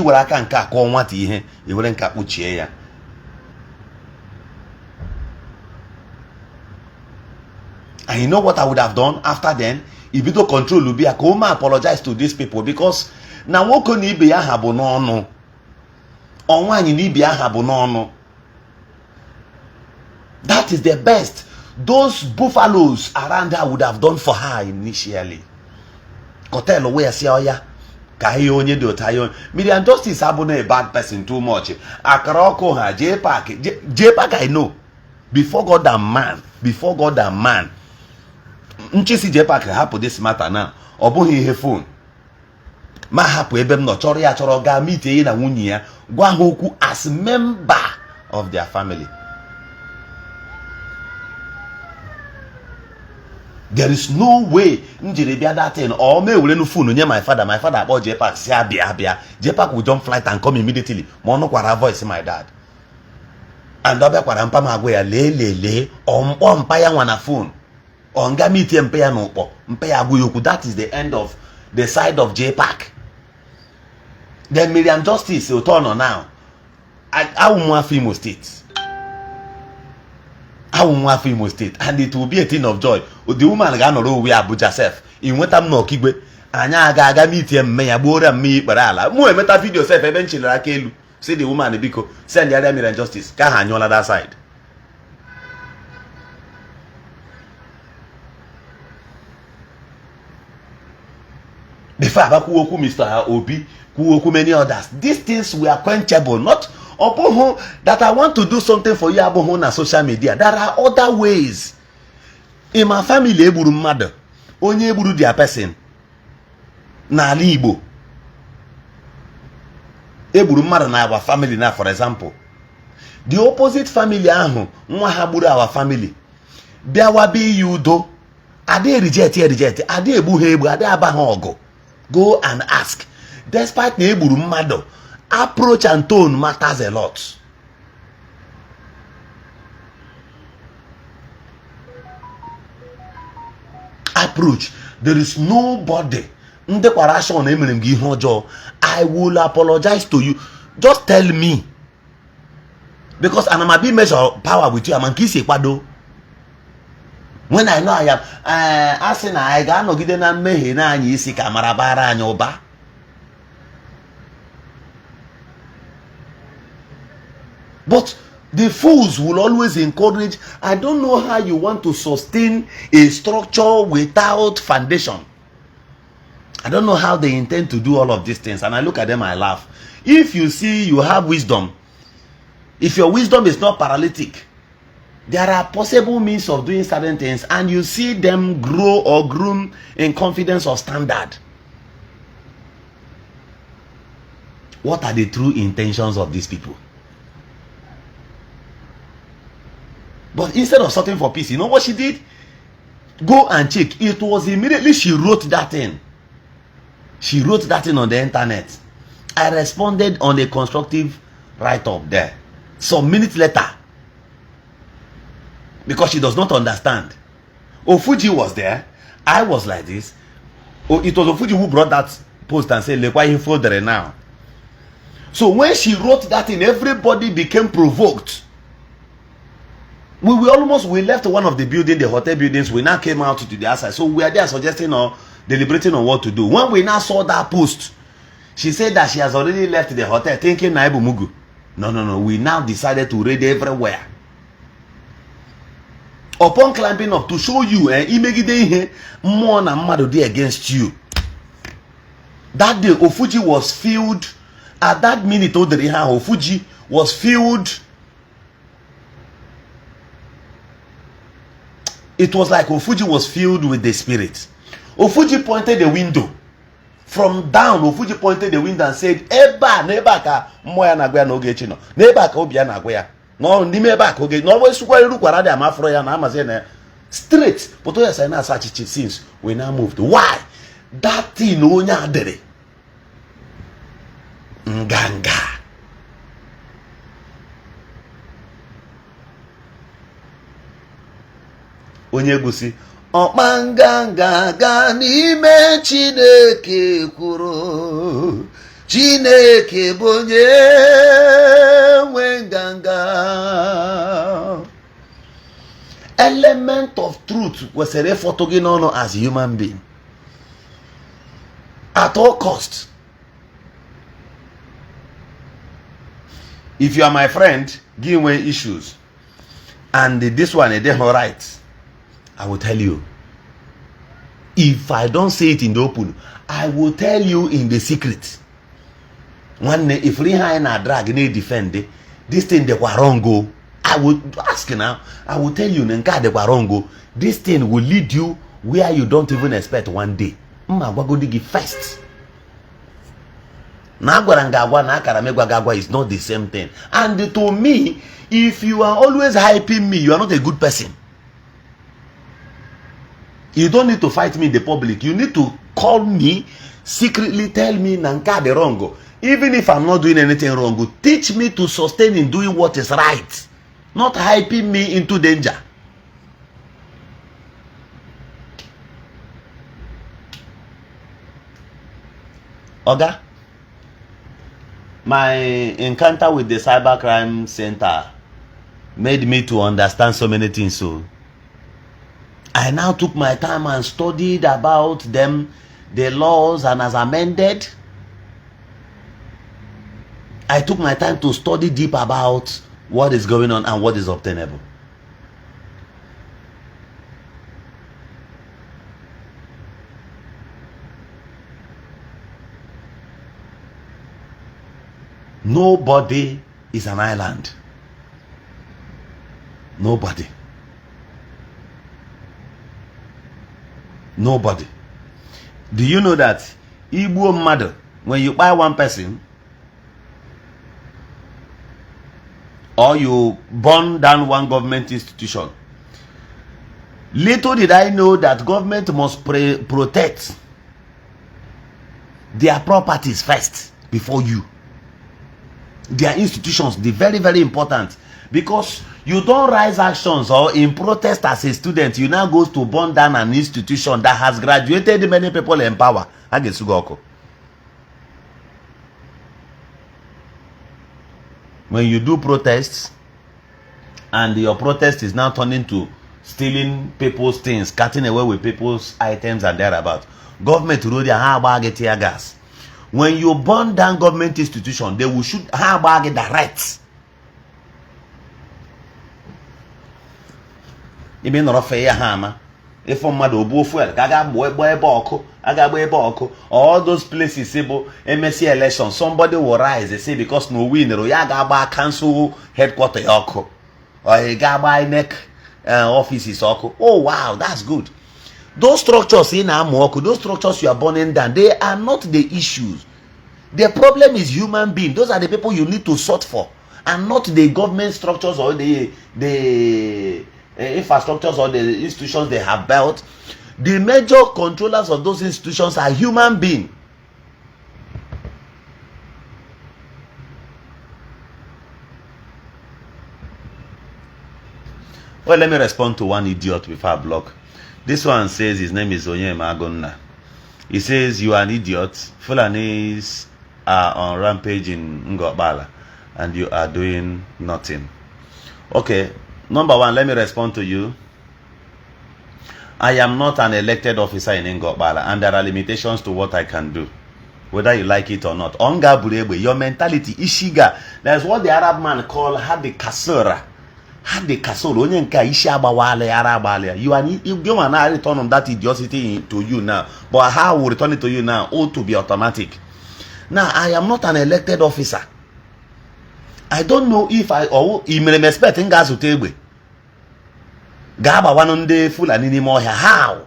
Iwere aka nke a kụọ nwata ihe, iwere nke kpuchie ya. And you know what I would have done after then? Ibido control bịa ka o ma apologize to these people, because na nwoke na ibe ya ha bụ n'ọnụ, ọ nwaanyị na ibe ya ha bụ n'ọnụ. That is the best those buffaloes around her would have done for her initially. Hotel wee sị ọya ka ihe onye dị otu ahịa. Miriam Justice abụna a bad person too much. Akara ọkụ ha jee park, jee park. I know before God and man, before God and man, nchisi jee park, hapụ this matter now. Ọ bụghị ihe phone ma hapụ ebe m nọ chọrọ ya, chọrọ gaa meet ya na nwunye ya, gwa ha okwu as member of their family. There is no way m jiri bịa that thing or ma ewere nu phone nye my father. My father akpọ Jpac si abịa abịa. Jpac will jump flight and come immediately ma ọ nụkwara voice my dad. And ọ bịakwara, mpa m agwa ya, lee lee lee, ọ mkpọ mpa ya nwa na phone, ọ nga meetie mpa ya n'ụkpọ, mpa ya agwa ya okwu. That is the end of the side of Jpac. Then Miriam Justice, otu ọ nọ now, awụ m afọ Imo State, awụ nwa afọ Imo State, and it will be a thing of joy. The woman ga-anọrọ onwe ya Abuja sef, ị nweta m n'Ọkigwe, anyị aga aga meetie mme ya, gbuoro mme ya ikpere ala. Mụ emeta video sef ebe m chilere aka elu si the woman, biko send ya Miriam Justice ka ha anyụọla that side. Before aba kwuo okwu Mr. Obi, kwuo okwu many others, these things were quenchable. Not ọ bụghị that I want to do something for you, abụghị na social media. There are other ways. In my family, egburu mmadụ, onye egburu their person n'ala Igbo, egburu mmadụ na our family na, for example, the opposite family ahụ nwa ha gburu our family bịawa be ya udo, ada reject ya, reject, ada egbu ha egbu, ada aba ha ọgụ. Go and ask. Despite na egburu mmadụ, approach and tone matters a lot. Approach. There is nobody ndị kwara ashọn emere m gị ihe ọjọọ. I will apologize to you. Just tell me, because ana m abịa measure power with you, ama nke isi kwado. When I know I am, a sị na anyị ga-anọgide na mmehie na anyị isi ka amara bara anyị ụba. But the fools will always encourage. I don't know how you want to sustain a structure without foundation. I don't know how they intend to do all of these things. And I look at them, I laugh. If you see you have wisdom, if your wisdom is not paralytic, there are possible means of doing certain things, and you see them grow or groom in confidence of standard. What are the true intentions of these people? But instead of sorting for peace, you know what she did? Go and check. It was immediately she wrote that thing. She wrote that thing on the internet. I responded on a constructive write-up there. Some minutes later, because she does not understand. Ofuji was there. I was like this. Oh, it was Ofuji who brought that post and said, "Lekwa info there now." So when she wrote that thing, everybody became provoked. We were almost, we left one of the building, the hotel buildings. We now came out to the outside. So we are there suggesting or deliberating on what to do. When we now saw that post, she said that she has already left the hotel thinking Naibu Mugu. No, no, no. We now decided to raid everywhere. Upon climbing up to show you, imegide ihe mmụọ na mmadụ dị against you. That day, Ofuji was filled. At that minute, o dere ihe ahụ, Ofuji was filled. It was like Ofuji was filled with the spirit. Ofuji pointed the window. From down, Ofuji pointed the window and said, ebe a na ebe a ka mmụọ ya na-agwa ya na Ogechi nọ. N'ebe a ka obi ya na-agwa ya. Nọ n'ime ebe a ka oge na ọnwa esikwara erukwara dị ama afọrọ ya na amazi na ya. Straight. But onye sị na-asa achịchị since we now moved. Why? That thing onye a dere. Nganga. Onye egwusi ọkpa nganga ga n'ime Chineke kwuru Chineke bụ onye nwe nganga. Element of truth kwesịrị ịfọtụ gị n'ọnụ as human being at all cost. If you are my friend, gị nwee issues and this one ịdịghị right, I will tell you. If I don't say it in the open, I will tell you in the secret. Nwanne, ifuru ihe anyị na drag na-edefend this thing dịkwa wrong o. I will ask now, I will tell you na nke a dịkwa wrong o. This thing will lead you where you don't even expect one day. M agwagodi gị first na agwara m gị agwa na akara m ịgwa gị agwa is not the same thing. And to me, if you are always hyping me, you are not a good person. You don't need to fight me in the public. You need to call me secretly, tell me na nke a dị wrong. Even if I'm not doing anything wrong, teach me to sustain in doing what is right, not hyping me into danger. Oga, my encounter with the cybercrime center made me to understand so many things. So I now took my time and studied about them, the laws and as amended. I took my time to study deep about what is going on and what is obtainable. Nobody is an island. Nobody. Nobody. Do you know that igbuo mmadụ, when you buy one person or you burn down one government institution, little did I know that government must protect their properties first before you. Their institutions, the very, very important, because you don't rise actions or in protest as a student, you now go to burn down an institution that has graduated many people in power. Ha ga-esu gị ọkụ. When you do protests and your protest is now turning to stealing people's things, cutting away with people's items and thereabout, government ruo there, ha agba gị tear gas. When you burn down government institution, they will shoot, ha agba gị direct. Ime nọrọ fee ya ha ama ịfụ mmadụ obuo fuel ka a ga-agba ebe ọkụ, a ga-agba ebe ọkụ. All those places bụ emesi election, somebody will rise, say because no win ya ga-agba council headquarter ya ọkụ, or ị ga-agba INEC offices ọkụ. Oh wow, that's good. Those structures ị na-amụ ọkụ, those structures you are burning down, they are not the issues. The problem is human being. Those are the people you need to sort for, and not the government structures or the infrastructures or the institutions they have built. The major controllers of those institutions are human beings. Well, let me respond to one idiot before I block. This one says his name is Onyema Agonna. He says, you are an idiot. Fulanis are on rampage in Ngor Okpala and you are doing nothing. Okay, number one, let me respond to you. I am not an elected officer in Ngor Okpala, and there are limitations to what I can do, whether you like it or not. Onga Buregbe, your mentality, Ishiga, that's what the Arab man call Hadi Kasura. Hadi Kasura, onye nke a isi agbawala ya, ara agbala ya. You are you give an return on that idiocy to you now, but how will return it to you now? Ought to be automatic. Now, I am not an elected officer. I don't know if I or I mere m expect m ga-azụta egbe ga-agbawanụ ndị Fulani n'ime ọhịa. How?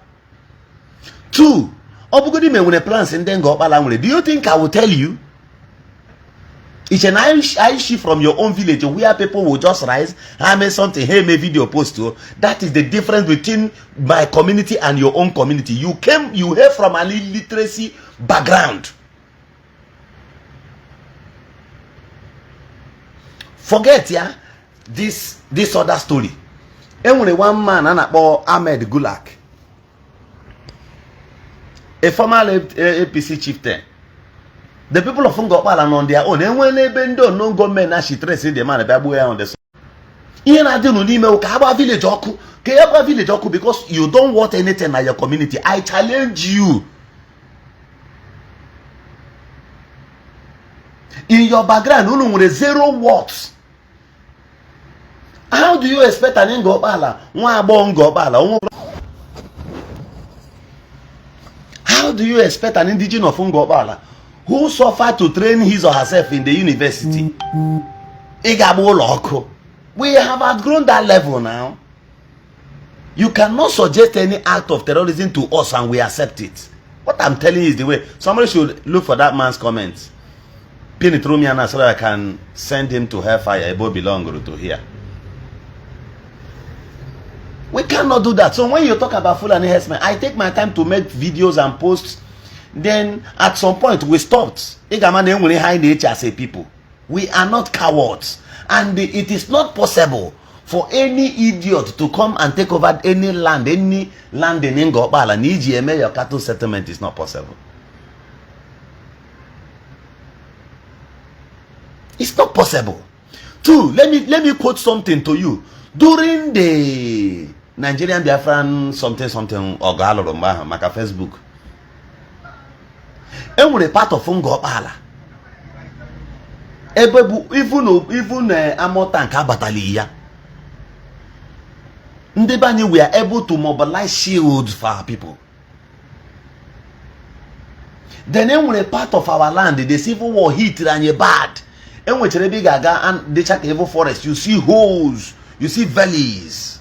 Two, ọ bụgodị ma enwere plans ndị Ngor Okpala nwere, do you think I will tell you? Iche na I see from your own village where people will just rise, ha mee something, ha eme video post o. That is the difference between my community and your own community. You hail from an illiteracy background. Forget ya this other story. Enwere one man a na-akpọ Ahmed Gulak, a former APC chieftain. The people of Ngor Okpala nọ on their own. Enwe n'ebe ndị unknown gunmen na shi trace the man bịa gbuo ya on the spot. Ihe na-adị unu n'ime ka agba village ọkụ, ka ya gba village ọkụ, because you don't want anything na your community. I challenge you. In your background, unu nwere zero worth. How do you expect an Ngor Okpala, nwa agbọghọ Ngor Okpala, nwa, how do you expect an indigene of Ngor Okpala who suffered to train his or herself in the university ị ga-agba ụlọ ọkụ? We have outgrown that level now. You cannot suggest any act of terrorism to us and we accept it. What I'm telling you is the way. Somebody should look for that man's comments, pin it through me and so that I can send him to hellfire ebe o belong to here. We cannot do that. So when you talk about Fulani herdsmen, I take my time to make videos and posts. Then at some point we stopped. Ị ga-ama na enwere ihe anyị na-eche as a people. We are not cowards. And it is not possible for any idiot to come and take over any land in Ngor Okpala na iji eme your cattle settlement. Is not possible. It's not possible. Two, let me quote something to you. During the Nigerian Biafran something something ọgụ alụrụ mgbe ahụ maka Facebook, enwere part of Ngor Okpala ebe bụ even armor tank abatali ya. Ndị be anyị, we are able to mobilize shields for our people. Then enwere part of our land the civil war hit anyị bad. Enwechara ebe ị ga-aga dịcha ka evil forest. You see holes, you see valleys.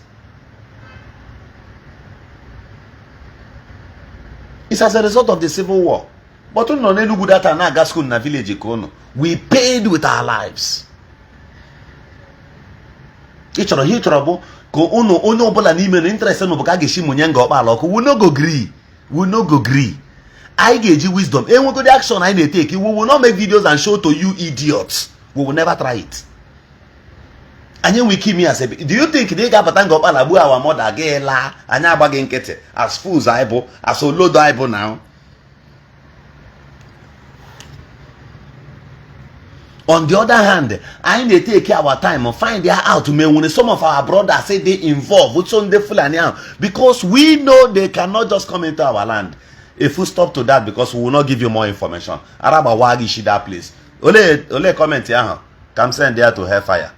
It's as a result of the civil war. But unu nọ n'Enugwu data na-aga school na village ka unu. We paid with our lives. Ị chọrọ ihe ị chọrọ bụ ka unu onye ọbụla n'ime na interest unu bụ ka a ga-esi mụnye Ngor Okpala ọkụ. We no go gree, we no go gree. Anyị ga-eji wisdom enwegodi action anyị na-etake. We will not make videos and show to you idiots. We will never try it. Anyị enwe ike ime as a, do you think na ị ga-abata Ngor Okpala gbuo our mother gị laa, anyị agbaghị nkịtị as fools anyị bụ, as olodo anyị bụ now? On the other hand, anyị na-etake our time find out ma enwere some of our brothers say dey involved with some ndị Fulani ahụ, because we know they cannot just come into our land. A full stop to that, because we will not give you more information. Ara gbawa gị isi that place. Ole ole comment ahụ ka m send ya to hellfire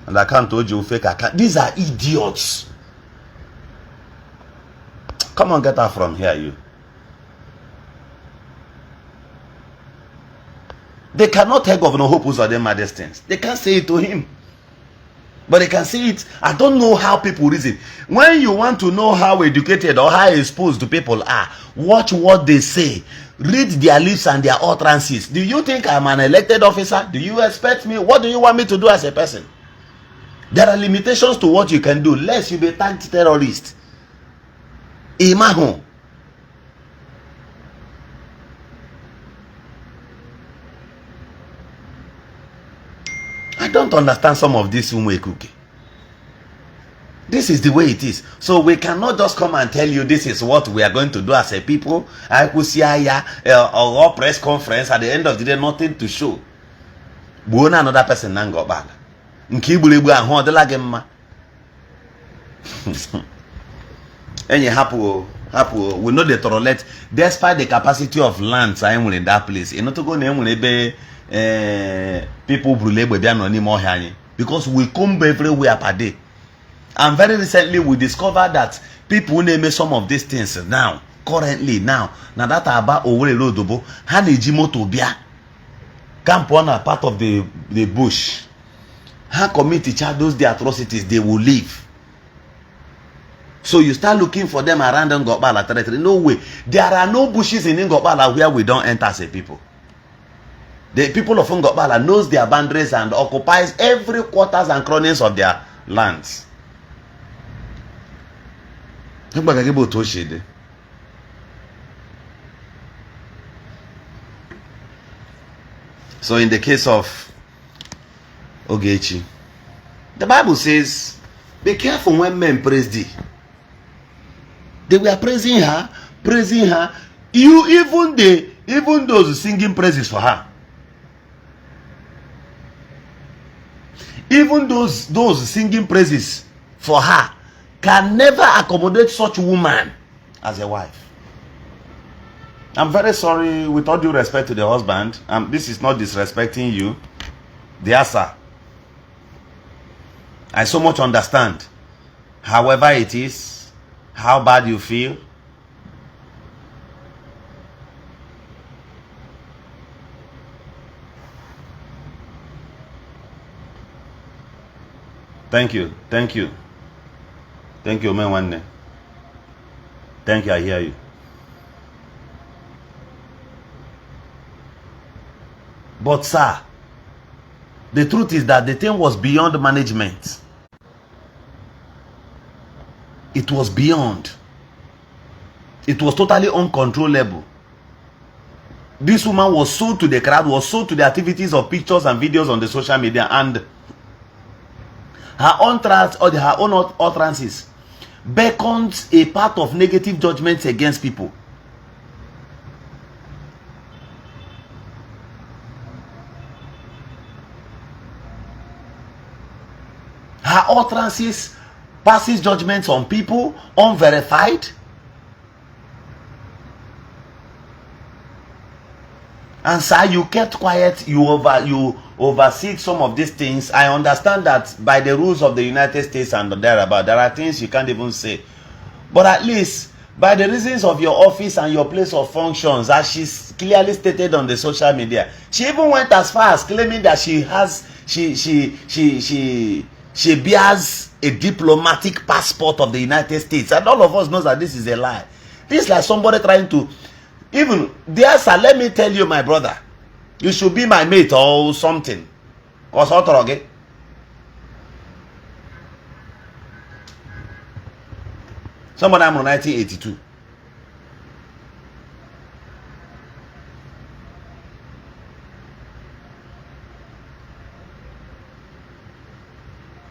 and account o ji ofe ka aka. These are idiots. Come on, get out from here, you. They cannot tell Governor Hope Uzodinma these things. They can't say it to him, but they can say it. I don't know how people reason. When you want to know how educated or how exposed the people are, watch what they say. Read their lips and their utterances. Do you think I'm an elected officer? Do you expect me? What do you want me to do as a person? There are limitations to what you can do, lest you be tagged terrorist. Ịmahụ. I don't understand some of this ụmụ. This is the way it is. So we cannot just come and tell you this is what we are going to do as a people. I could see ya or press conference, at the end of the day, nothing to show. Gbuo na another person na Ngor Okpala. Nke igburu egbu ahụ ọ dịla gị mma. Enyi, hapụ hapụ. We no dey tolerate, despite the capacity of lands anyị nwere in that place. Ịnụtụgo na enwere ebe people burula egbe bịa nọ n'ime ọhịa anyị, because we comb everywhere per day. And very recently we discovered that people na-eme some of these things now, currently now, na that Aba Owerri road bụ ha na-eji moto bịa camp na part of the bush. Ha commit those the atrocities, they will leave. So you start looking for them around Ngor Okpala territory. No way. There are no bushes in Ngor Okpala where we don't enter as a people. The people of Ngor Okpala knows their boundaries and occupies every quarters and corners of their lands. Mkpa gị bụ otu o si dị. So in the case of Ogechi, the Bible says, "Be careful when men praise thee." They were praising her, praising her. You even the even those singing praises for her, even those singing praises for her can never accommodate such woman as a wife. I'm very sorry, with all due respect to the husband. This is not disrespecting you, dear sir. I so much understand. However it is, how bad you feel. Thank you. Thank you. Thank you, man. Thank you. I hear you. But, sir, the truth is that the thing was beyond management. It was beyond. It was totally uncontrollable. This woman was sold to the crowd, was sold to the activities of pictures and videos on the social media, and her own trans or her own utterances beckons a part of negative judgments against people. Her utterances passes judgments on people, unverified. And sir, you kept quiet. You oversee some of these things. I understand that by the rules of the United States and thereabout, there are things you can't even say. But at least by the reasons of your office and your place of functions, as she's clearly stated on the social media, she even went as far as claiming that she has she bears a diplomatic passport of the United States, and all of us knows that this is a lie. This is like somebody trying to even dear sir, let me tell you, my brother, you should be my mate or something. Cause ọ tọrọ gị. Somebody amụrụ 1982.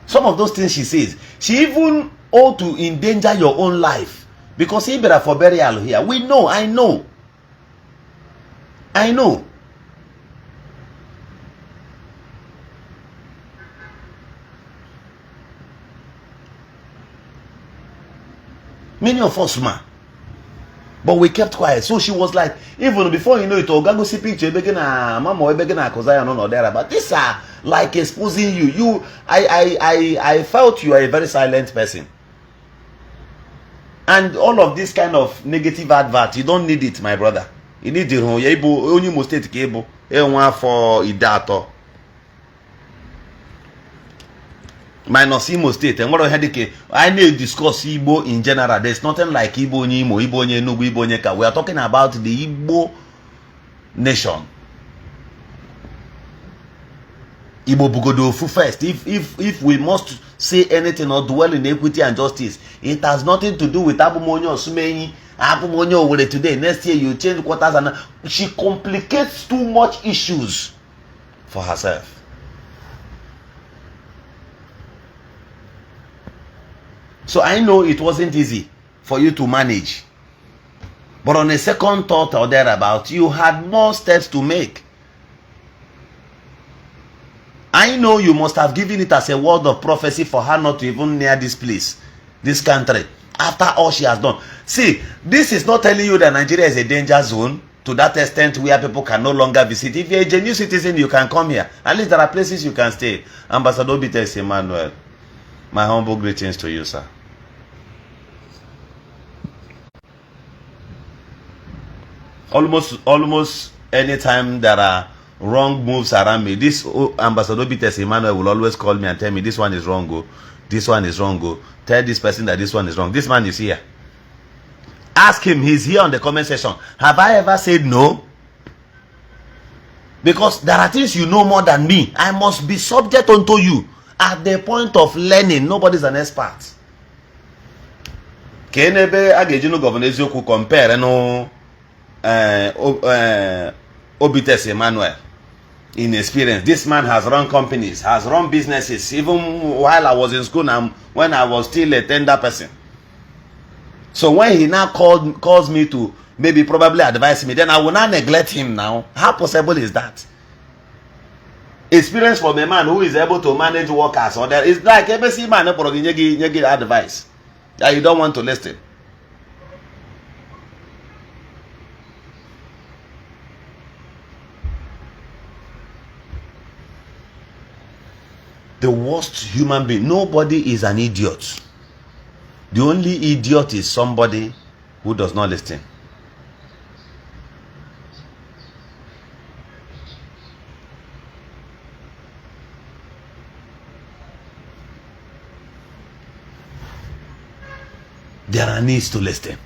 Some of those things she says, she even ought to endanger your own life because he better for burial here. We know, I know. I know. Many of us, ma. But we kept quiet. So she was like, even before you know it, Ogago see picture, ebe gị na mama ebe gị na Akụzaya nọ there. But these are like exposing you. I felt you are a very silent person. And all of this kind of negative advert, you don't need it, my brother. You need it. Ya ịbụ onye Imo State ka ịbụ enwe afọ ide atọ minus Imo State enwere ihe dịka anyị na-ediscuss Igbo in general. There's nothing like Igbo onye Imo, Igbo onye Enugu, Igbo onye ka. We are talking about the Igbo nation. Igbo bugodo ofu first. If we must say anything or dwell in equity and justice, it has nothing to do with abụ m onye Osumenyi, abụ m onye Owerri today. Next year you change quarters, and she complicates too much issues for herself. So I know it wasn't easy for you to manage. But on a second thought or thereabout, you had more steps to make. I know you must have given it as a word of prophecy for her not to even near this place, this country, after all she has done. See, this is not telling you that Nigeria is a danger zone to that extent where people can no longer visit. If you're a genuine citizen, you can come here. At least there are places you can stay. Ambassador Obites Emmanuel, my humble greetings to you, sir. Almost anytime there are wrong moves around me, this Ambassador Obites Emmanuel will always call me and tell me, this one is wrong, go. This one is wrong, go. Tell this person that this one is wrong. This man is here. Ask him, he's here on the comment section. Have I ever said no? Because there are things you know more than me. I must be subject unto you. At the point of learning, nobody's an expert. Ka n'ebe a ga-eji nụ Governor Eziokwu compare nụ Obites Emmanuel in experience. This man has run companies, has run businesses, even while I was in school and when I was still a tender person. So when he now calls me to maybe probably advise me, then I will not neglect him now. How possible is that? Experience from a man who is able to manage workers, or there is like ebe si man kpọrọ gị nye gị advice that you don't want to listen. The worst human being. Nobody is an idiot. The only idiot is somebody who does not listen. There are needs to listen.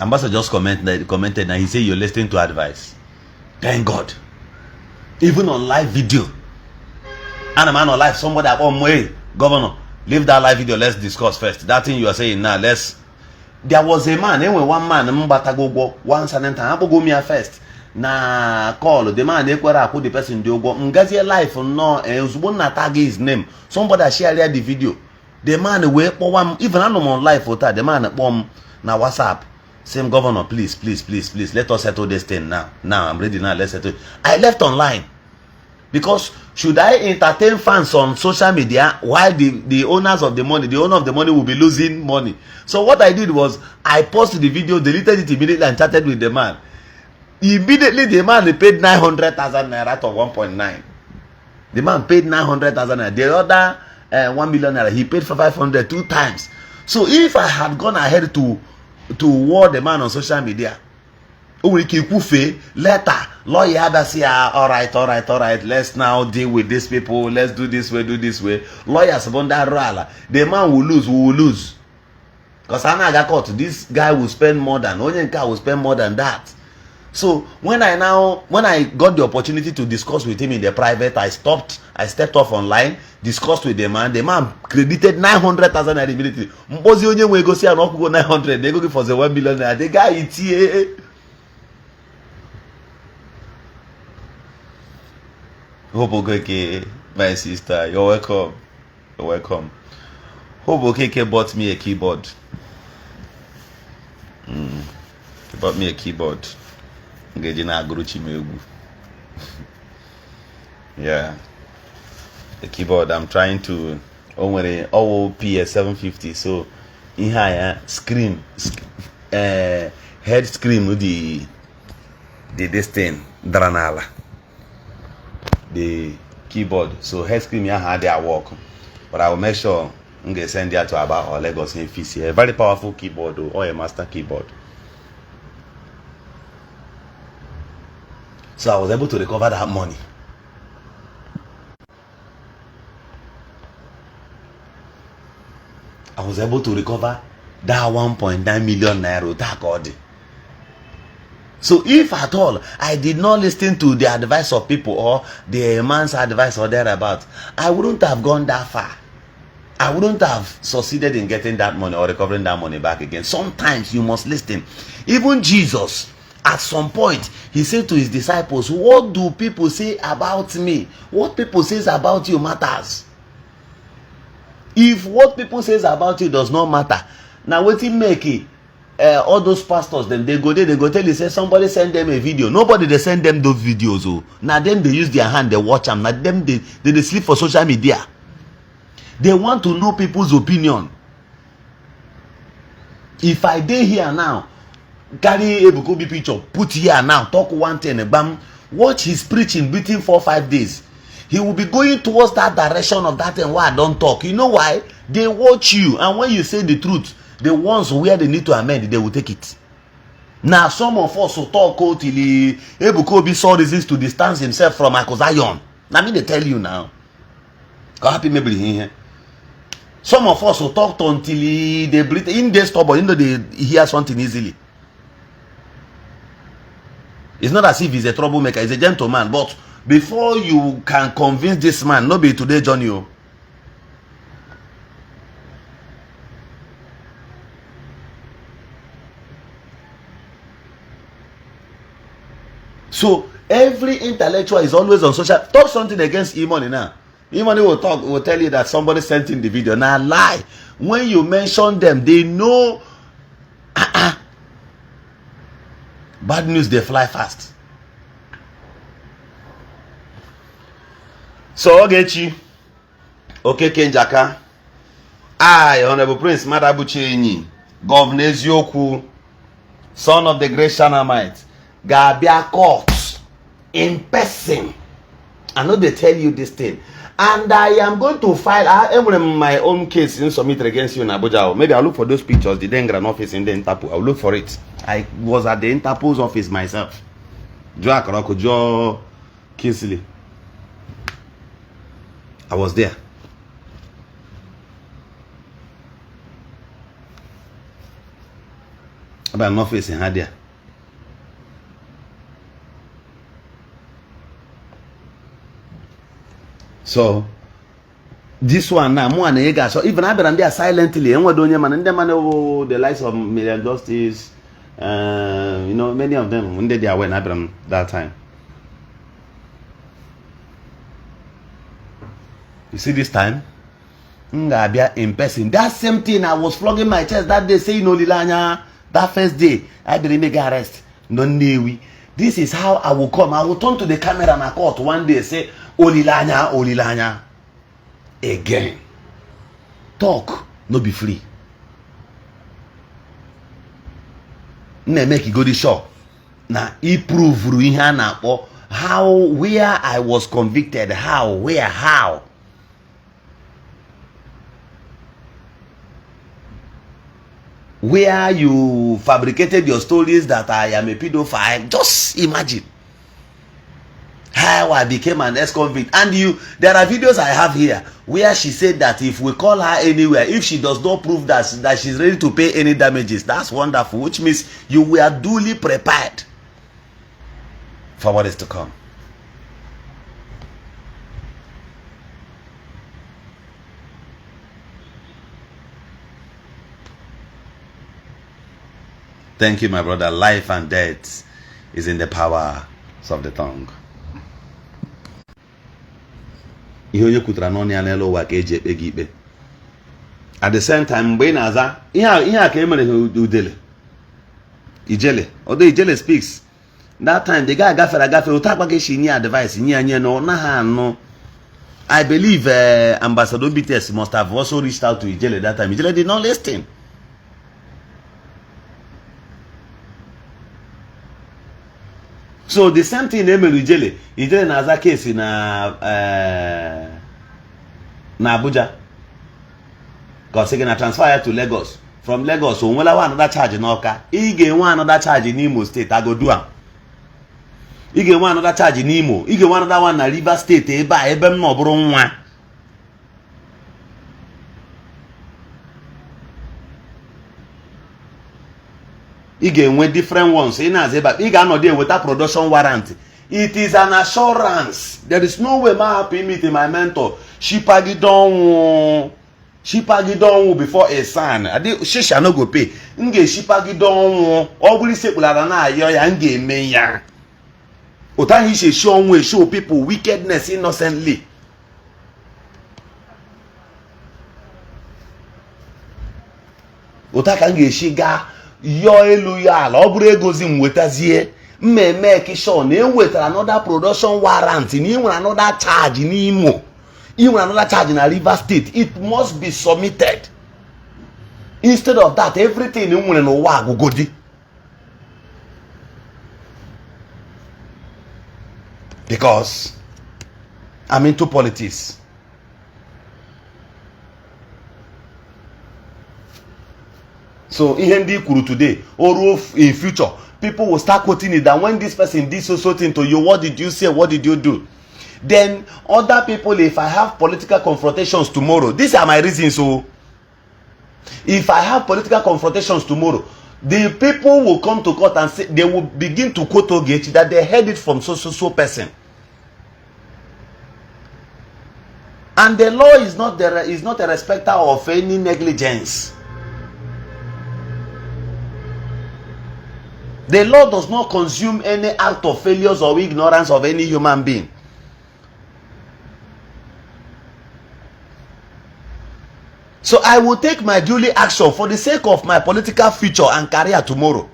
Ambassador just commented and he said you're listening to advice. Thank God. Even on live video. And a man on live, somebody at one way, governor, leave that live video, let's discuss first. That thing you are saying now, let's. There was a man, anyway, one man, mgbatago ụgwọ, one senator, akpọgo m ya first. Na call, the man ekwere akwụ the person dị ụgwọ. Ngazie live nnọọ, ozugbo m na-tag his name, somebody share the video. The man wee kpọwa m, even anọ m on live taa, the man kpọọ m na WhatsApp. Same governor, please, please, please, please, let us settle this thing now. Now, I'm ready now, let's settle it. I left online. Because should I entertain fans on social media while the owners of the money, the owner of the money will be losing money? So what I did was, I posted the video, deleted it immediately and chatted with the man. Immediately, the man paid 900,000 naira out of 1.9. The man paid 900,000 naira. The other 1 million naira, he paid for 500 two times. So if I had gone ahead to war the man on social media, o nwere ike ikwufe later, lawyer abịasị ya, alright, alright, alright, let's now deal with these people, let's do this way, do this way. Lawyers bụ ndị arụ ala. The man will lose, we will lose. Because a na-aga court, this guy will spend more than, onye nke a will spend more than that. So when I got the opportunity to discuss with him in the private, I stopped, I stepped off online, discussed with the man. The man credited 900,000 naira immediately. Mkpozi onye nwe ego si ya na ọkwụgo 900, ego gị for the 1 million naira. The guy itie. Hope Okeke, my sister, you're welcome. You're welcome. Hope Okeke bought me a keyboard. He bought me a keyboard. Ngeji na agụrụ Chimegwu. Yeah. The keyboard, I'm trying to, o nwere ọwụ PS750, so ihe a ya screen, head screen the this thing dara n'ala. The keyboard, so head screen ya ha adịghị work, but I will make sure m ga-send ya to Aba or Lagos in fix. A very powerful keyboard or a master keyboard. So I was able to recover that money. I was able to recover that 1.9 million naira. That God. So if at all I did not listen to the advice of people or the man's advice or thereabout, I wouldn't have gone that far. I wouldn't have succeeded in getting that money or recovering that money back again. Sometimes you must listen. Even Jesus, at some point, he said to his disciples, what do people say about me? What people says about you matters. If what people says about you does not matter, now wetin make it? All those pastors, then they go there, they go tell you, say somebody send them a video. Nobody they send them those videos. Oh, now them they use their hand, they watch them. Now them they sleep for social media. They want to know people's opinion. If I dey here now, carry Ebuka Obi picture, put here now, talk one thing, bam, watch his preaching between 4-5 days. He will be going towards that direction of that thing why I don't talk. You know why? They watch you, and when you say the truth, the ones where they need to amend, they will take it. Now, some of us will talk till Ebuka Obi saw reasons to distance himself from Aku Zion. Now, me they tell you now. God happy maybe here. Some of us will talk until they breathe in their stubborn, you know, they hear something easily. It's not as if he's a troublemaker, he's a gentleman, but before you can convince this man, no be today journey. Oh. So every intellectual is always on social. Talk something against E-Money now. E-Money will tell you that somebody sent in the video. Now lie. When you mention them, they know. Bad news dey fly fast. So Ogechi Okeke Njaka, I, Honorable Prince Madabuchi Enyi, Governor Eziokwu, son of the great Shanamite, ga-abịa court in person. I no dey tell you this thing. And I am going to file, enwere m my own case in submitted against you in Abuja. Maybe I'll look for those pictures, the Dengran office in the Interpol. I'll look for it. I was at the Interpol's office myself. Jụọ Akarọkụ, jụọ Kingsley. I was there. Abịa n'ọfịs ha there. So this one na mụ na ị ga-achọ even abịara ndị a silently, enwedo onye mana ndị mana wụ the likes of Miriam Justice, many of them ndị dị aware na abịara m that time. You see, this time m ga-abịa in person. That same thing I was flogging my chest that day, saying olileanya that first day I bịara ime gị arrest nọ Nnewi. This is how I will come. I will turn to the camera na court one day, say olileanya, olileanya again. Talk no be free. M na-eme ka igodi sure na ipruvuru ihe a na-akpọ how, where I was convicted, how, where, how. Where you fabricated your stories that I am a pedophile. Just imagine how I became an ex-convict. And you, there are videos I have here where she said that if we call her anywhere, if she does not prove that she's ready to pay any damages, that's wonderful, which means you were duly prepared for what is to come. Thank you, my brother. Life and death is in the power of the tongue. Ihe onye kwutara n'ọnụ ya n'elu ụwa ka eji ekpe gị ikpe. At the same time, mgbe ị na-aza ihe a ka e mere ha udele Ijele, although Ijele speaks that time, the guy gafere agafe otu akpa ka esi nye advice nye ya nye na ọ naghị anụ. I believe Ambassador BTS must have also reached out to Ijele that time. Ijele did not listen. So the same thing emere Ijele. Ijele na-aza kesi na Abuja ka ọ sị gị na transfer ya to Lagos. From Lagos o nwelawa another charge n'Ọka. Ị ga-enwe another charge n'Imo Steeti, agodua. Ị ga-enwe another charge n'Imo. Ị ga-enwe another one na Rivers Steeti, ebe a ebe m nọ bụrụ nwa. Ị ga-enwe different ones. Ị na-aza ebe a, ị ga-anọdụ eweta production warrant. It is an assurance. There is no way ma hapụ meet my mentor. Shipagide ọnwụ, shipagide ọnwụ before a sign adị shisha no go pay. M ga-eshipagide ọnwụ, ọ bụrụ isekpulara na-ayọ ya, m ga-eme ya otu ahụ isi eshi ọnwụ, show people wickedness innocently. Otu a ka m ga-esi gaa yọọ elu ya ala, ọ bụrụ egozi m wetazie mmemme kishon na ewetara another production warrant, na ị nwere another charge n'Imo, ị nwere another charge na Rivers State. It must be submitted. Instead of that, everything m nwere n'ụwa agwụgodi, because I'm into politics. So ihe ndị kwuru today or in future, people will start quoting it, that when this person did so so thing to you, what did you say? What did you do? Then other people, if I have political confrontations tomorrow, these are my reasons. So if I have political confrontations tomorrow, the people will come to court and say, they will begin to quote Ogechi that they heard it from so so so person. And the law is not a respecter of any negligence. The law does not consume any act of failures or ignorance of any human being. So I will take my duly action for the sake of my political future and career tomorrow.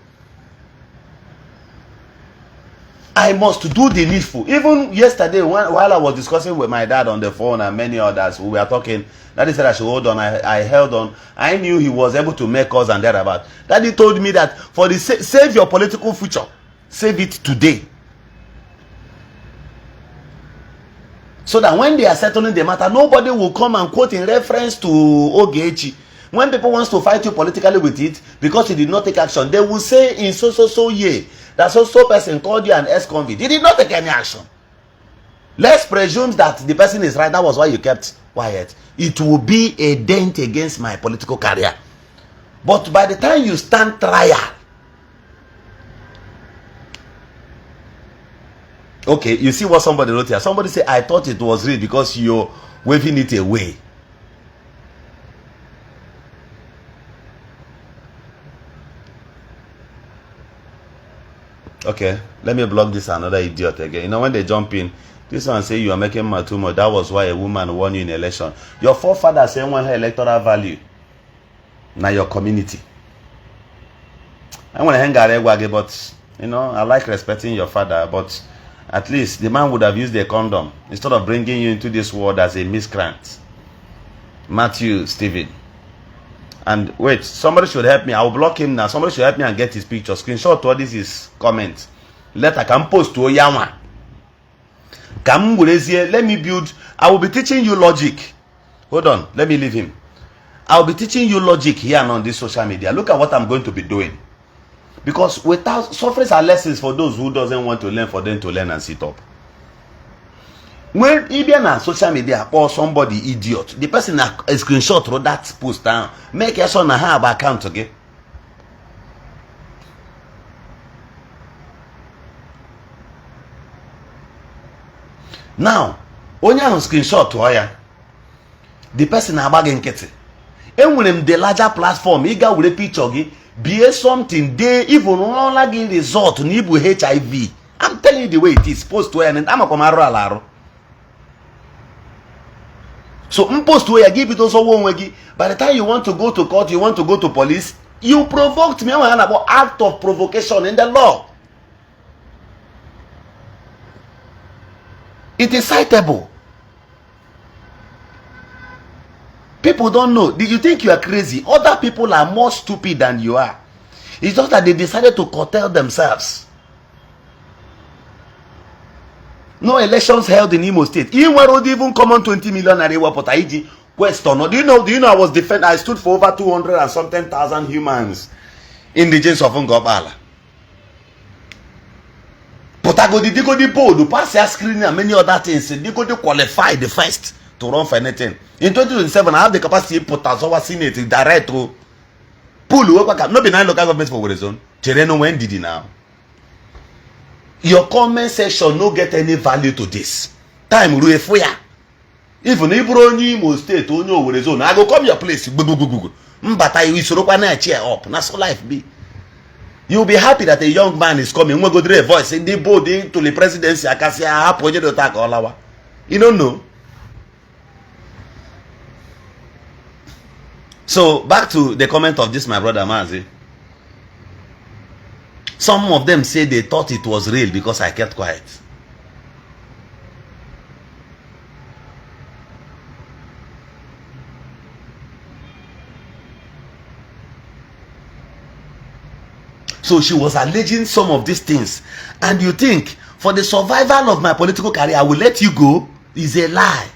I must do the needful. Even yesterday, while I was discussing with my dad on the phone and many others, we were talking. Daddy said I should hold on. I held on. I knew he was able to make us and thereabout. Daddy told me that for the save your political future, save it today. So that when they are settling the matter, nobody will come and quote in reference to Ogechi. When people want to fight you politically with it, because you did not take action, they will say in so so so year that so so person called you an ex-convict. He did not take any action. Let's presume that the person is right. That was why you kept quiet. It will be a dent against my political career. But by the time you stand trial, okay, you see what somebody wrote here. Somebody say, I thought it was real because you're waving it away. Okay, let me block this another idiot again. You know, when they jump in, this one say you are making matumo. That was why a woman won you in election. Your forefathers say one her electoral value. Now your community. I want to hang out, but you know, I like respecting your father, but at least the man would have used a condom instead of bringing you into this world as a miscreant. Matthew Stephen. And wait, somebody should help me. I will block him now. Somebody should help me and get his picture. Screenshot all this is comment. Later, can post to Oyama. Ka m werezie, let me build. I will be teaching you logic. Hold on, let me leave him. I will be teaching you logic here and on this social media. Look at what I'm going to be doing. Because without sufferings are lessons for those who doesn't want to learn, for them to learn and sit up. When ị bịa na social media kpọọ somebody idiot, the person na screenshot through that post ahụ, make sure na ha bụ account gị. Now, onye ahụ screenshot tụọ ya, the person na-agba gị nkịtị. Enwere m the larger platform ị ga were picture gị bie something dee even rụọla gị result na ibu HIV. I'm telling you the way it is. Post ya amakwa m arụ ala arụ. So m post ya gị bido zọwa onwe gị. By the time you want to go to court, you want to go to police, you provoked me. Enwere ha na-akpọ act of provocation in the law. It is citable. People don't know. Do you think you are crazy? Other people are more stupid than you are. It's just that they decided to curtail themselves. No elections held in Imo State. Ị nwere ụdị even common 20 million naira iwepụta iji question. Do you know I was defend I stood for over 200 and something thousand humans in the James of Ngokpala. Pụtagodi digodi bold, pass ya screening and many other things. Digodi qualified the first to run for anything. In 2027, I have the capacity pụta zọwa Senate direct to pull wekwa ka no be nine local governments for Owerri zone. Chere no when did now. Your comment section no get any value to this. Time ruo efu ya. Even ị bụrụ onye Imo State, onye Owerri zone, I go come your place gbugbugbugbugbu. Mbata iwu isorokwa na cheer up. Na so life be. You will be happy that a young man is coming. Nwegodere a voice ndị bold to the presidency akasị hapụ onye dị ụta ka ọ lawa. You don't know. So back to the comment of this my brother Mazi. Some of them say they thought it was real because I kept quiet. So she was alleging some of these things. And you think, for the survival of my political career, I will let you go? Is a lie.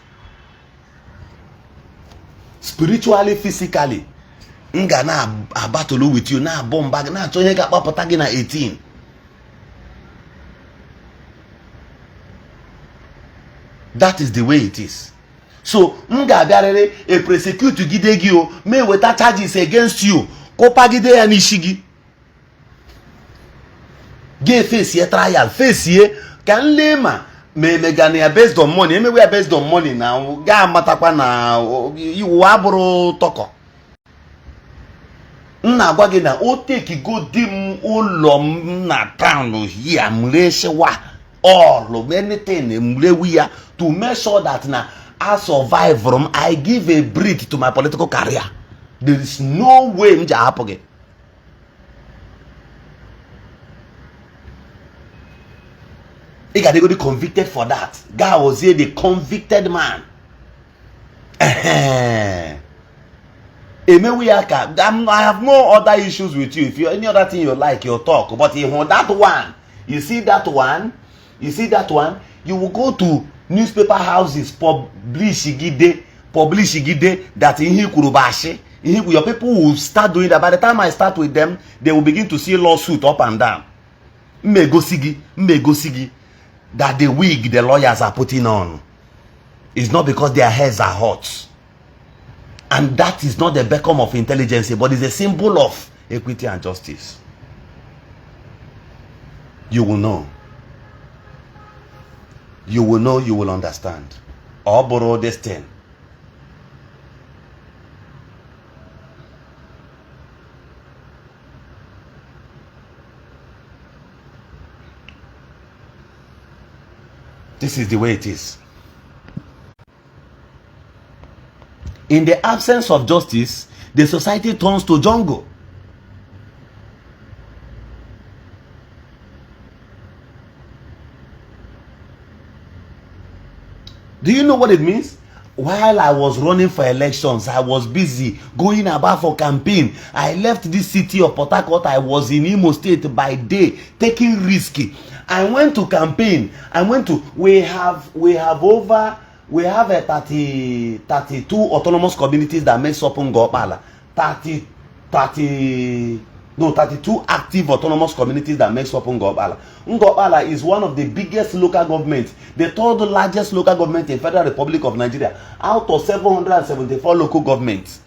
Spiritually, physically, m ga na-abatụlụ with you, na-abụ mba gị, na-achọ ihe ga-akpapụta gị na 18. That is the way it is. So m ga-abịarịrị e prosecute gide gị o, ma eweta charges against you, kụpagide ya n'isi gị. Ga fesie trial, fesie ka m lee ma ma emegana ya based on money, emewe ya based on money na ga-amatakwa na iwu abụrụ tọkọ. M na-agwa gị na o tekigo di m ụlọ m na town here m resiwa all anything m rewu ya to make sure that na I survive m, I give a breath to my political career. There is no way m ji ahapụ gị. Ị ga-adịgodi convicted for that. Gaa ozie the convicted man. Emewu ya ka I have no other issues with you. If you any other thing you like, you talk. But you that one, you see that one, you see that one, you will go to newspaper houses, publish gide, publish gide that ihe kwuru bụ ashị. Ihe your people will start doing that. By the time I start with them, they will begin to see lawsuit up and down. M egosi gị, m egosi gị that the wig the lawyers are putting on is not because their heads are hot. And that is not the become of intelligence, but is a symbol of equity and justice. You will know. You will know, you will understand. Ọ bụrụ this thing. This is the way it is. In the absence of justice, the society turns to jungle. Do you know what it means? While I was running for elections, I was busy going about for campaign. I left this city of Port Harcourt. I was in Imo State by day, taking risk. I went to campaign. I went to, we have over, we have a 32 autonomous communities that makes up Ngor Okpala. 30, no, 32 active autonomous communities that makes up Ngor Okpala. Ngor Okpala is one of the biggest local governments, the third largest local government in Federal Republic of Nigeria, out of 774 local governments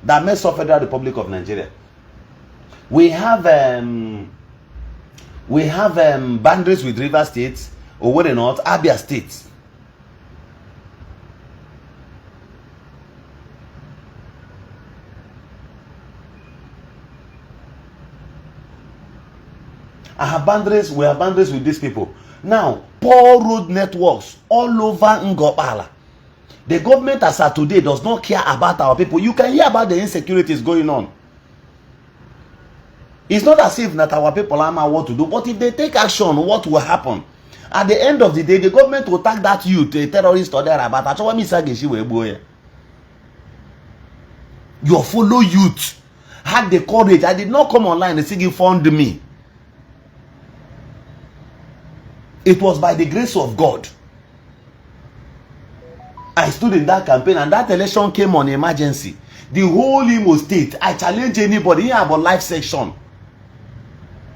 that makes up Federal Republic of Nigeria. We have boundaries with Rivers State, Owerri North, Abia State. I have boundaries, we have boundaries with these people. Now, poor road networks all over Ngor Okpala. The government as of today does not care about our people. You can hear about the insecurities going on. It's not as if that our people are what to do, but if they take action, what will happen? At the end of the day, the government will tag that youth a terrorist or thereabout. Achọwa m isi a ga-esi wee gbuo ya. Your fellow youth had the courage. I did not come online and say you fund me. It was by the grace of God. I stood in that campaign and that election came on emergency. The whole Imo State, I challenge anybody here about life section.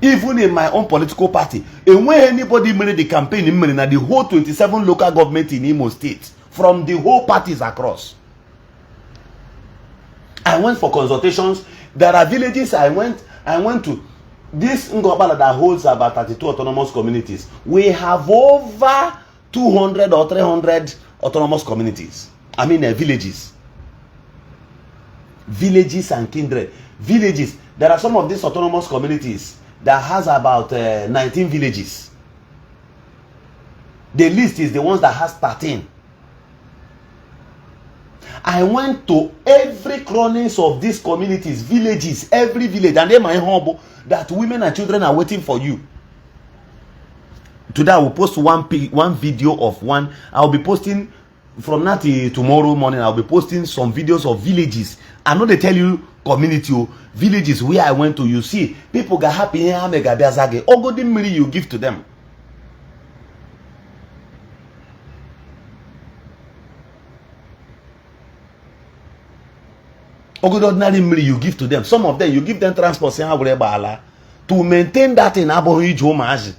Even in my own political party, enweghị anybody mere the campaign mere na the whole 27 local government in Imo State, from the whole parties across. I went for consultations. There are villages I went to. This Ngor Okpala that holds about 32 autonomous communities, we have over 200 or 300 autonomous communities. I mean, villages. Villages and kindred. Villages. There are some of these autonomous communities that has about 19 villages. The list is the ones that has 13. I went to every corners of these communities, villages, every village, and then my humble that women and children are waiting for you. Today I will post one video of one. I will be posting from now till tomorrow morning. I will be posting some videos of villages. I know they tell you community, oh, villages where I went to. You see, people got happy here. Ogodi mmiri you give to them. Ogodi ordinary mmiri you give to them. Some of them you give them transport say ha were gbala to maintain that in abụghị ije ụmụazị.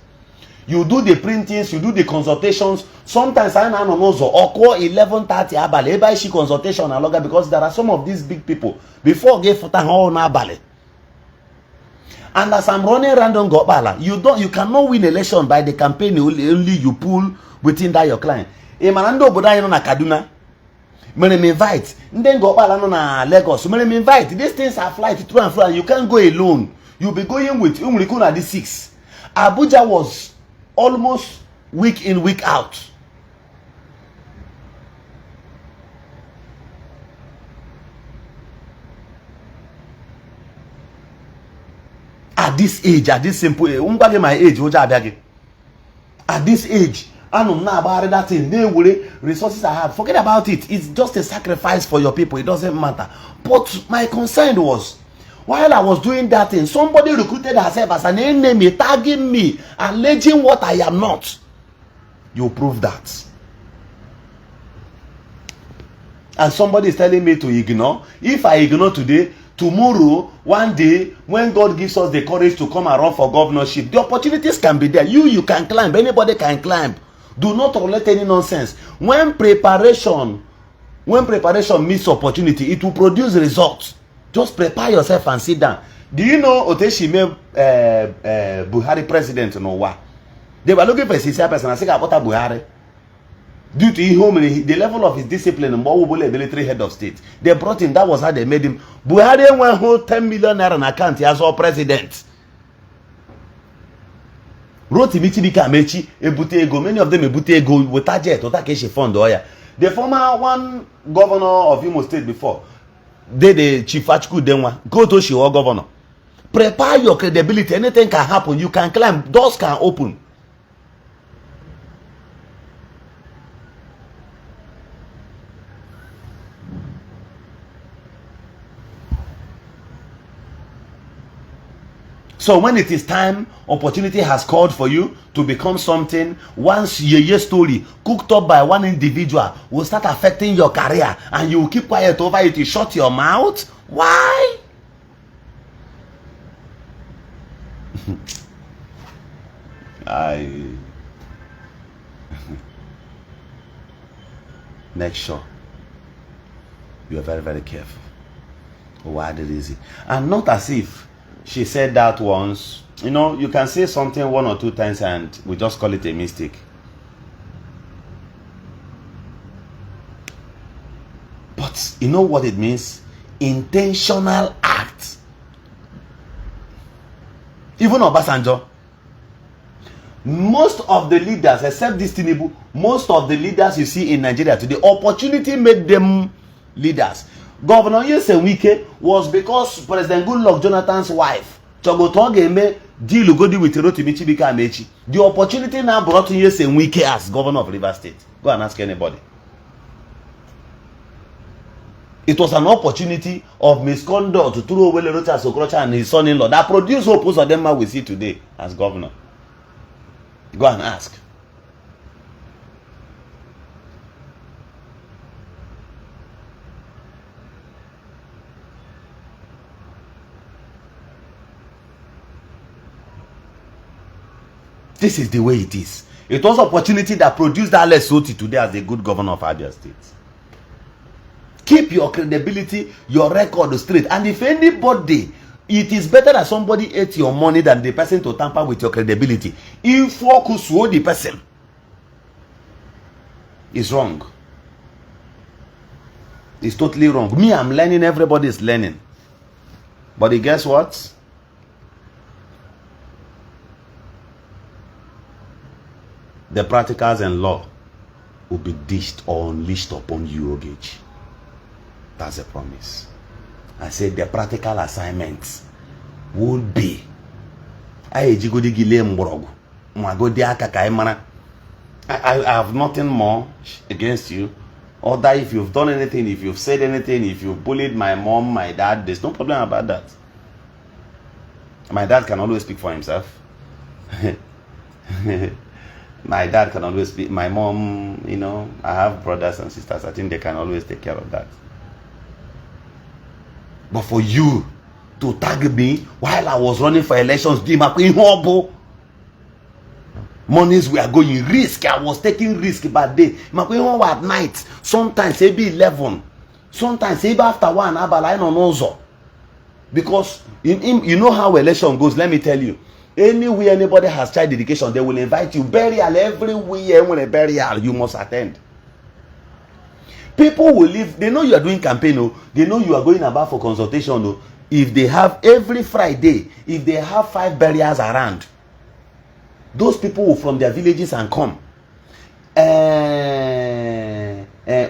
You do the printings, you do the consultations. Sometimes I na-anọ n'ụzọ ọkụọ 11:30 abalị ebe anyị shi consultation alọga, because there are some of these big people before gị fụta ha ọ n'abalị. And as I'm running random Ngor Okpala, you cannot win election by the campaign only you pull within that your client. Ị mara ndị obodo anyị nọ na Kaduna mere m invite, ndị Ngor Okpala nọ na Lagos mere m invite. These things are flight through and through, and you can't go alone. You'll be going with nwere ike na dị 6. Abuja was almost week in, week out. At this age, at this simple age, ngwa gị my age, ụjọ abịa gị. At At this age, anọ m na-agbagharị that thing, na-ewere resources I have. Forget about it. It's just a sacrifice for your people. It doesn't matter. But my concern was, while I was doing that thing, somebody recruited herself as an enemy, tagging me, alleging what I am not. You prove that. And somebody is telling me to ignore. If I ignore today, tomorrow, one day, when God gives us the courage to come and run for governorship, the opportunities can be there. You can climb. Anybody can climb. Do not tolerate any nonsense. When preparation meets opportunity, it will produce results. Just prepare yourself and sit down. Do you know otu esi mee Buhari president n'ụwa? They were looking for a sincere person and sị ka akpọta Buhari. Due to ihe o mere, the level of his discipline mgbe ọ wụbụla military head of state, they brought him. That was how they made him. Buhari enweghị 10 million naira na account ya zọọ president. Rotimi Chibuike Amaechi ebute ego, many of them ebute ego weta jet, ụta ka esi fund ya. The former one governor of Imo State before, Dede Chief Achukwu Udenwa, go to Shiwo governor. Prepare your credibility. Anything can happen. You can climb. Doors can open. So when it is time, opportunity has called for you to become something. Once your story cooked up by one individual will start affecting your career and you will keep quiet over it, you shut your mouth. Why? I make sure you are very, very careful. Why did easy? And not as if she said that once. You know, you can say something one or two times and we just call it a mistake. But you know what it means? Intentional act. Even Obasanjo, most of the leaders, except this Tinubu, most of the leaders you see in Nigeria today, opportunity made them leaders. Governor Nyesom Wike was because President Goodluck Jonathan's wife chọgotu ọ ga-eme deal godi with Rotimi Chibuike Amaechi. The opportunity now brought Nyesom Wike as governor of Rivers State. Go and ask anybody. It was an opportunity of misconduct through Owele Rochas Okorocha and his son-in-law that produced Hope Uzodinma we see today as governor. Go and ask. This is the way it is. It was opportunity that produced Alex Otti today as a good governor of Abia State. Keep your credibility, your record straight. And if anybody, it is better that somebody ate your money than the person to tamper with your credibility. If focus the person is wrong. It's totally wrong. Me, I'm learning. Everybody is learning. But guess what? The practicals and law will be dished or unleashed upon you, Ogechi. That's a promise. I said the practical assignments will be. Anyị ejigodi gị lee mgbọrọgwụ magodi aka ka anyị mara. I have nothing more against you. Other, if you've done anything, if you've said anything, if you've bullied my mom, my dad, there's no problem about that. My dad can always speak for himself. My dad can always speak. My mom, I have brothers and sisters. I think they can always take care of that. But for you to tag me while I was running for elections, monies were going risk. I was taking risk by day. At night, sometimes maybe 11, sometimes maybe after 1, abalị nọ n'ụzọ. Because you know how election goes. Let me tell you. Anywhere anybody has child dedication, they will invite you. Burial everywhere, when a burial, you must attend. People will leave. They know you are doing campaign. Oh, they know you are going about for consultation. Oh, if they have every Friday, if they have 5 burials around, those people will from their villages and come.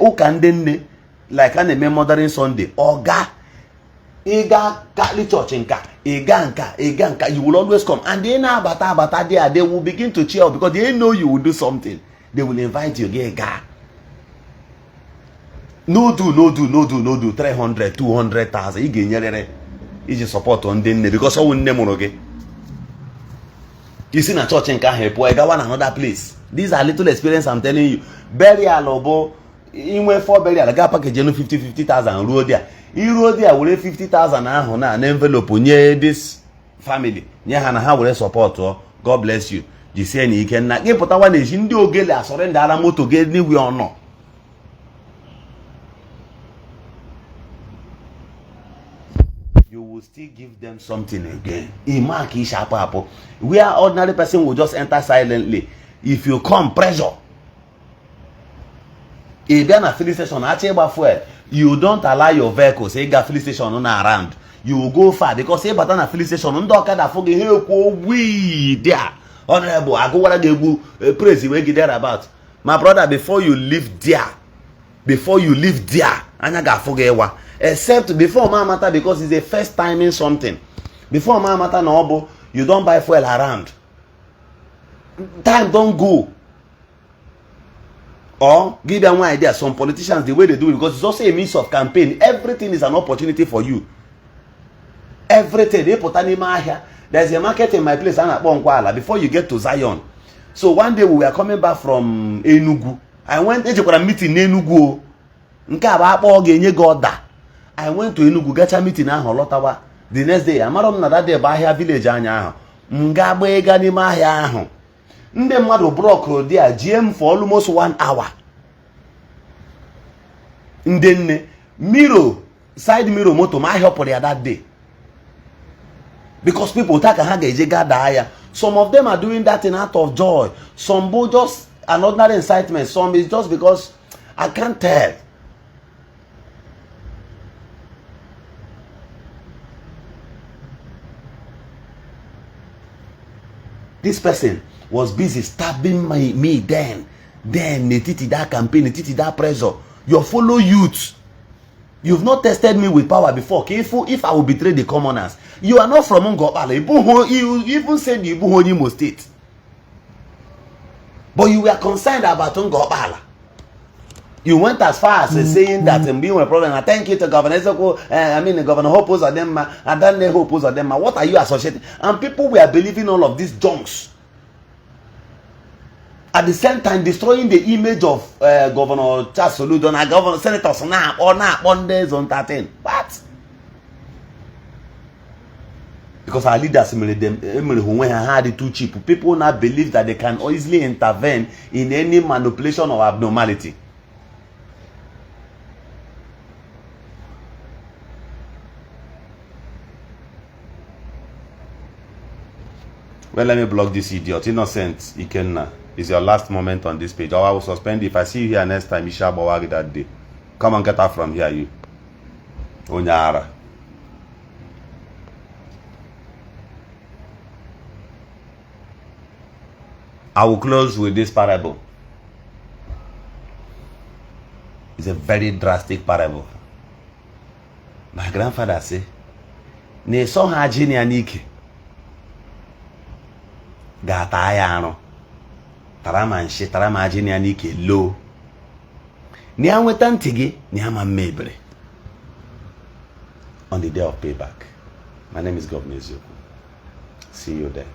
Ụka ndị nne, like a na-eme Mothering Sunday, oga Ị gaa Catholic Church nka, ị gaa nka, ị gaa nka, you will always come. And ị na-abata abata there, they will begin to cheer up because they know you will do something. They will invite you, gị gaa. No do, no do, no do, no do, 300, 200,000 ị ga-enyerịrị iji support ndị nne because ọ wụ nne mụrụ gị. Isi na chọọchị nke ahụ pụọ, ị gawa na another place. These are little experience I'm telling you. Burial bụ inwe 4 burial, ga package enu 50 50,000 ruo there. Iruo there, were 50,000 ahụ na envelope nye this family, nye ha na ha were support. God bless you, jisie na ike nna gị. Pụtawa n'ezi, ndị ogele asọrịndara moto gị anywhere ọ nọ. You will still give them something again. Ima ka isi apụ apụ, where ordinary person will just enter silently, if you come, pressure. Ị bịa na filling station achọ ịgba fuel, you don't allow your vehicles ịga filling station na around. You will go far because ịbata na filling station, ndị ọkada fụ gị, ha ekwuo wii there, honorable, agụwara gị egwu praise wee gị there about. My brother, before you leave there, before you leave there, anya ga-afụ gị ịwa, except before ma amata, because it's a first time in something, before ma amata na ọ bụ you don buy fuel around, time don go. Or give them one idea, some politicians, the way they do it, because it's also a means of campaign. Everything is an opportunity for you, everything. Ịpụta n'ime ahịa, there's a market in my place a na-akpọ Nkwala, before you get to Zion. So one day we were coming back from Enugu. I went, ejekwara meeting n'Enugu o, nke a bụ akpọ ọ ga-enye gị ọda. I went to Enugu, gacha meeting ahụ, lọtawa. The next day, amarọ m na that day bụ ahịa village anya ahụ. M ga gba ịga n'ime ahịa ahụ, ndị mmadụ block dị a jie m for almost one hour. Ndị nne, mirror, side mirror moto ma ahịọpụrụ ya that day because people taa ka ha ga-eje gada ya. Some of them are doing that thing out of joy, some bụ just an ordinary incitement, some is just because I can't tell. This person was busy stabbing me then n'etiti that campaign, n'etiti that pressure. Your fellow youth, you've not tested me with power before ka if I will betray the commoners. You are not from Ngokpala. You even said you bụ onye Imo State, but you were concerned about Ngokpala. You went as far as saying that mgbe ị nwere problem na thank you to Governor Ezeokwu, I mean Governor Hope Uzodimma, Adanne Hope Uzodimma. What are you associating? And people were believing all of these junks, at the same time destroying the image of Governor Charles Soludo na governor senators na-akpọ ndị Zone 13. What? Because our leaders mere them, emere ha onwe ha, ha dị too cheap. People now believe that they can easily intervene in any manipulation or abnormality. Well, let me block this idiot. Innocent Ikenna, is your last moment on this page, or I will suspend you. If I see you here next time, Isha Bawagi that day. Come and get out from here, you. Onyara. I will close with this parable. It's a very drastic parable. My grandfather say, na ịsọ ha ji ya n'ike ga-ata ya arụ, tara ma nshi, tara ma ji ya n'ike loo na ya nweta ntị gị na ya ma mma ebere on the day of payback. My name is Governor Eziokwu. See you there.